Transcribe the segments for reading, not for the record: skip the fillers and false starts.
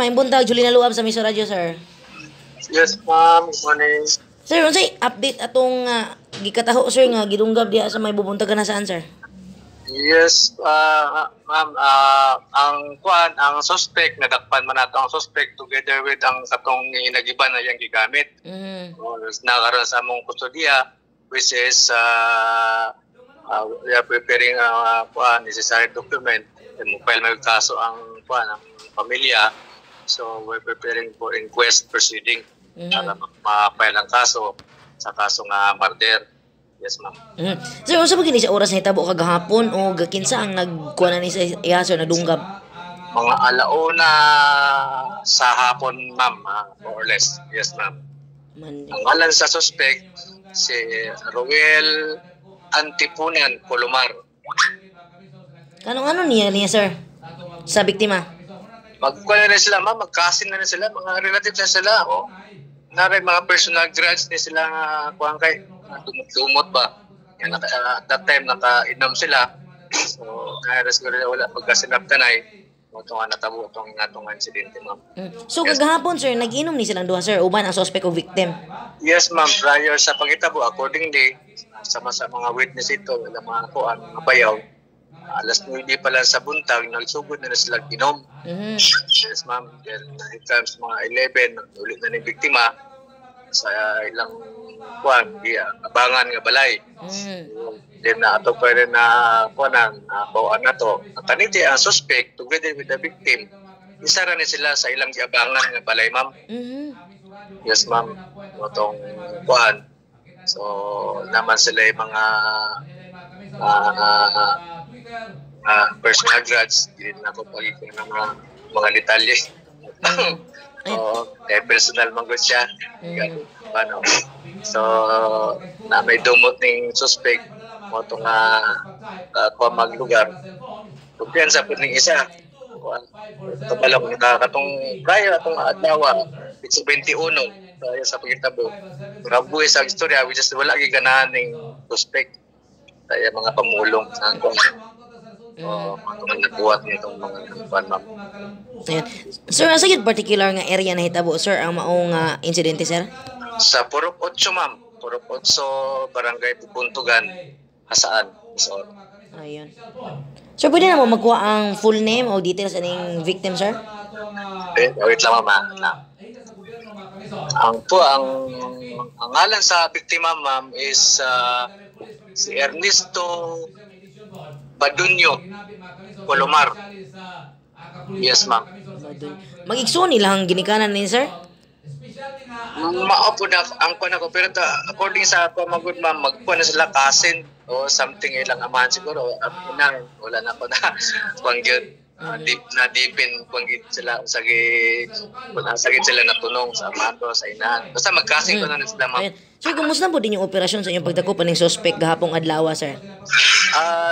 Maayong buntag, Julina Luab sa Miso Radio, sir. Yes, ma'am. Good morning. Sir, unsay update atong gikataho, sir, nga gidunggab diha sa may bubuntagan na saan, sir? Yes, ma'am, ang kuan, ang suspect, nadakpan man nato ang suspect together with ang katong nagiban na iyang gigamit. Nakaroon sa among kustodiya, which is we are preparing kuan, necessary document. And mo file may kaso ang kuan, ang pamilya. So we're preparing for inquest proceeding para ma-file ang kaso sa kaso nga murder. Yes, ma'am. Sir, unsa ba gini sa oras nahitabo kagahapon o kinsa ang nagkuha na ni sa iya, sir, nadunggab? Mga alauna sa hapon, ma'am, more or less. Yes, ma'am. Man. Ang ngalan sa suspect, si Roel Antipunan Colomar. Kanong ano niya niya, sir? Sa biktima? Magkuha na rin sila, ma'am. Magkasin na rin sila. Mga relatives na sila. Oh. Na rin mga personal grudge ni sila nga kuhan kay dumot-dumot ba. Yan, at that time, nakainom sila. So, kaya na siguro wala pagkasinap tanay. Ito nga natabo itong atong insidente, ma'am. So kagahapon, sir, nag-inom ni silang duha, sir, uban ang suspect o victim? Yes, ma'am. Prior sa pagitabo, accordingly, sama sa mga witness ito, ilang mga kuan, mga bayaw, alas 9 pa lang sa buntag, nagsugod na, na sila ginom. Yes, ma'am. Then, it times mga 11, ulit na ni biktima sa ilang kuan, abangan nga balay. Then, na ato pa rin na kuan na bawaan na to. Ang kaniti ang suspect together with the victim, isa ra ni sila sa ilang giabangan nga balay, ma'am. Yes, ma'am. Motong kuan. So, naman sila yung mga personal grudge. Hindi na ako pag ng mga detalye. Oo, kaya personal man gud siya. Ganun, ano. So, na may dumot ning suspect mo to nga kuha maglugar. Kumpiyansa pud ning isa. Kuan. Kabalong nga katong prior atong adlaw, it's 21 prior sa pagitabo. Rabuhi sa istorya which is wala giganahan ning suspect. Kaya mga pamulong sa kuan. Oh, mga nagbuhat nitong mga kuan, ma'am. Ayun. Sir, asa gyud particular nga area nahitabo, sir, ang maong insidente, sir? Sa Purok 8, ma'am. Purok 8, Barangay Bubuntugan, Jasaan. So, Ayun. Sir, pwede na mo magkuha ang full name o details aning victim, sir? Eh, wait lang, ma'am. Wait lang. Ang po ang ngalan sa biktima, ma'am, is si Ernesto Badunyo Colomar. Yes, ma'am. Mag-igsoon nila ang ginikanan ni sir? Mao po na ang kuan ako pero ta, according sa ako magud, ma'am, magkuan na sila cousin o something, ilang amahan siguro o ina, wala na ako na kuan gyud. Deep na deepin kuan gyud sila sa gi wala sa gid sila natunong sa amahan ko sa inahan, basta magkasin ko na sila, ma'am. Ayun. Sir, kumusta po din yung operasyon sa inyong pagdakop aning suspect gahapong adlaw, sir?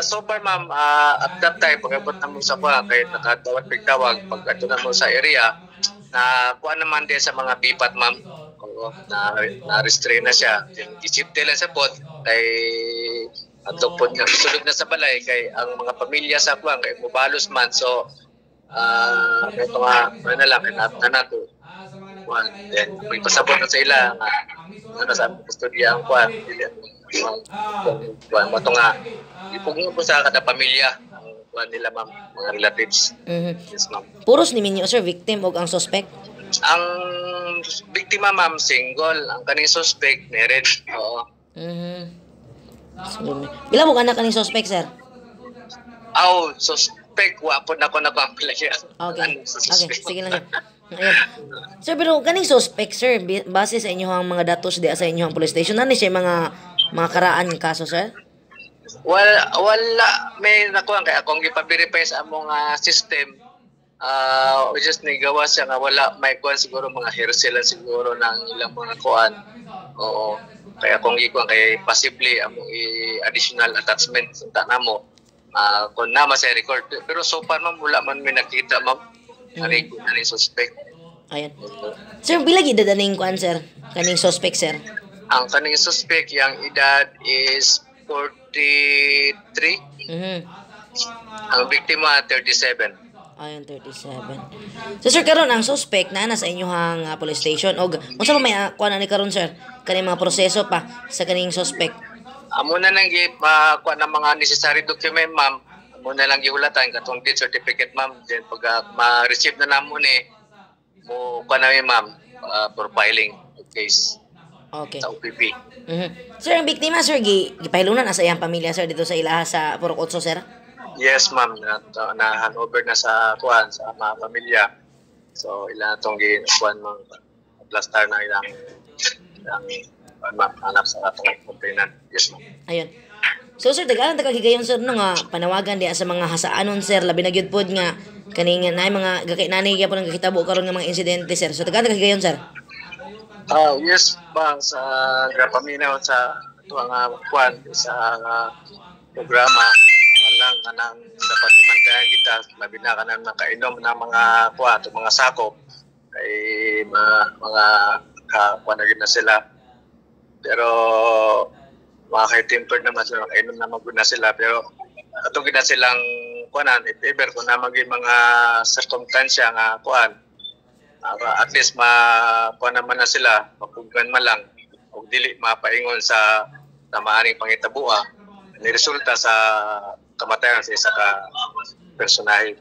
So far, ma'am, at that time pag-abot na mo sa kuan kay nakatawag pigtawag pag adto na mo sa area na kuan naman din sa mga bipat, ma'am. Oo, na na restrain na siya. Then gisipte lang sa pod kay adto pod nga sulod na sa balay kay ang mga pamilya sa kuan kay mobalos man, so ito nga ano na lang kay na nato kuan, then may pasabot na sa ila nga ano sa among kustodiya ang kuan dili ang kuan mo nga ipugno ko sa kada pamilya ang kuan nila, ma'am, mga relatives. Yes, ma'am. Puros ni minyo, sir, victim og ang suspect? Ang biktima, ma'am, single. Ang kaning suspect, married. Oo. So, pila mo anak kaning suspect, sir? Aw, suspect wa po na ko na. Okay. Ano sa Okay, suspect? Sige lang, sir. Ayun. Sir, pero kaning suspect, sir, base sa inyong mga datos di sa inyong police station, ano siya mga karaan nga kaso, sir? Wala, wala may nakuha kay akong gipa-verify sa among system. We just nigawa siya nga wala may kuan, siguro mga hearsay lang siguro ng ilang mga kuan. Oo. Kaya kung gikuan kay possibly among i-additional attachment sa namo. Kung nama sa record. Pero so far, ma'am, wala man may nakita, ma'am. Record na ni suspect. Ayun. Sir, pila gid edad aning kuan, sir? Kaning suspect, sir? Ang kaning suspect, yung edad is 43. Ang biktima, 37. Ayun, 37. So sir, karon ang suspect naa na sa inyong police station og unsa pa may kuan ani karon, sir? Kaning mga proseso pa sa kaning suspect. Amo na nang gi kuha ng mga necessary document, ma'am. Amo na lang gihulatan katong death certificate, ma'am. Then pag ma-receive na namo ni mo kuha namin, ma'am, for filing of case sa OPP. Sir, ang biktima, sir, gipahilunan na sa iyang pamilya, sir, dito sa ilaha sa Purok Otso, sir. Yes, ma'am, na handover na sa kuan sa mga pamilya. So ila tong gi kuan, ma'am, plaster na ilang ilang kuan, ma'am, anak sa atong complainant. Yes, ma'am. Ayun. So sir, tagaan ta kagigayon, sir, no, nga panawagan diha sa mga hasaanon, sir, labi na gyud pod nga kaning naay mga gakay nani gyapon ang gakitabo karon nga mga insidente, sir. So tagaan ta kagigayon, sir. Ah, yes, ba sa gapaminaw sa ato nga kuan sa programa walang kanang dapat imantayan kita, labi na kanang nakainom na mga kuan ato mga sakop kay mga ka kuan na gid na sila, pero mga kay tempered naman sila, nakainom na magud na sila, pero ato gid na silang kuanan if ever kung na maging mga circumstansya nga kuan, at least ma kuan naman na sila, mapugnan man lang og dili mapaingon sa tamaaning pangitaboa ni resulta sa kamatayan sa isa ka personahe.